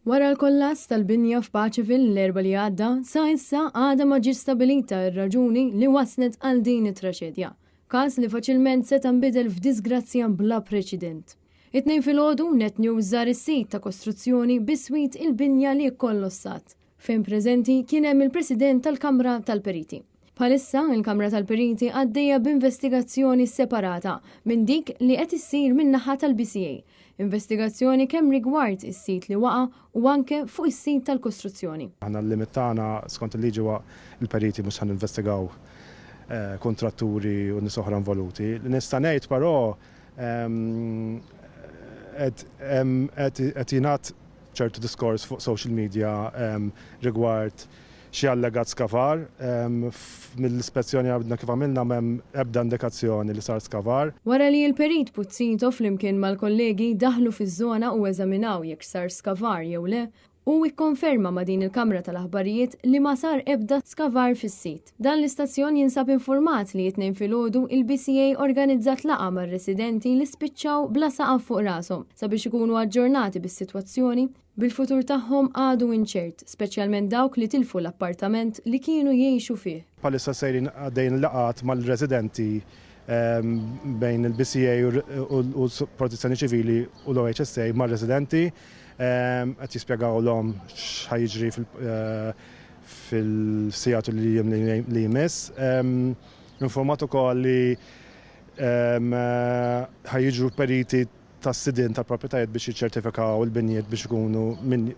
Wara l-kollass tal-binja f'Paceville l-Erbgħa li għadda, sa issa għadha ma ġietx stabilita r-raġuni li wasslet għal din it-traċedja. Każ li faċilment seta' nbidel f'diżgrazzja bla preċident. It-Tnejn filgħodu, Net News żar is-sit ta' kostruzzjoni biswit il-binja li kkollossat. Fejn preżenti kien hemm il-President tal-Kamra tal-Periti. Bħalissa, il-Kamra tal-Periti għaddejja b'investigazzjoni separata minn dik li qed issir min-naħa tal-BCA. Investigazzjoni kemm rigward is-sit li waqa' u anke fuq is-sit tal-kostruzzjoni. Aħna l-limit tagħna skont il-liġi huwa l-periti mhux ħa ninvestigaw kuntratturi u nies oħra involuti. Li nista' ngħid però qed qed jingħad ċertu diskors fuq social media rigward xi allegat skavar. Mill-ispezzjoni għadna kif għamilna m'hemm ebda indikazzjoni li sar skavar. Wara li l-Perit Puzzito flimkien mal-kollegi daħlu fiż-żona u eżaminaw jekk sar skavar jew le, hu ikkonferma ma' din il-kamra tal-aħbarijiet li ma sar ebda skavar fis-sit. Dan l-istazzjon jinsab infurmat li it-Tnejn filgħodu il-BCA organizzat laqgħa mar-residenti li spiċċaw bla saqaf fuq rashom sabiex ikunu aġġornati bis-sitwazzjoni, bil-futur tagħhom għadu inċert, speċjalment dawk li tilfu l-appartament li kienu jgħixu fih. Bħalissa sejrin għaddejjin laqgħat mal-residenti bejn il-BCA u l-Protezzjoni Ċivili u l-OHSA mar-residenti. Qed jispjegawlhom x'ħa jiġri fil-sigħat u l-jiem li jmiss. Informat ukoll li ħa jiġu periti tas-sidien tal-proprjetajiet biex jiċċertifikaw il-binjiet biex ikunu minn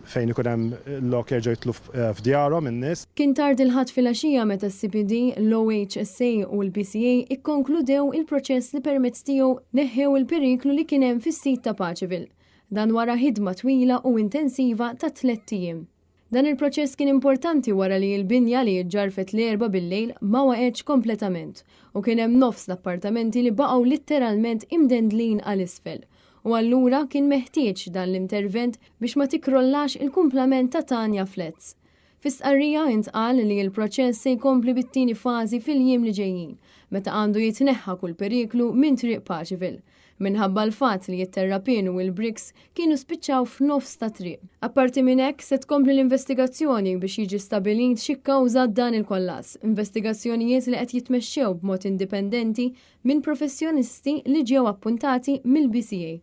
fejn ikun hemm lok jerġgħu jidħlu f'djarhom in-nies. Kien tard il-Ħadd filgħaxija meta s-CPD, l-OHSA u l-BCA ikkonkludew il-proċess li permezz tiegħu neħħew il-periklu li kien hemm fis-sit ta' Paceville. Dan wara ħidma twila u intensiva ta' tlett ijiem. Dan il-proċess kien importanti wara li l-binja li ġġarfet l-Erbgħa bil-lejl ma waqgħetx kompletament u kien hemm nofs l-appartamenti li baqgħu litteralment imdendlin għal isfel u allura kien meħtieġ dan l-intervent biex ma tikkrollax il-kumplament ta' Tanja Flats. Fi stqarrija intqal li l-proċess se jkompli bit-tieni fażi fil-jiem li ġejjin, meta għandu jitneħħa kull periklu minn Triq Paceville, minħabba l-fatt li t-terrapien u l-bricks kienu spiċċaw f'nofs ta' triq. Apparti minn hekk, se tkompli l-investigazzjoni biex jiġi stabilit xi kkawża dan il-kollass, investigazzjonijiet li qed jitmexxew b'mod indipendenti minn professjonisti li ġew appuntati mill-BCA.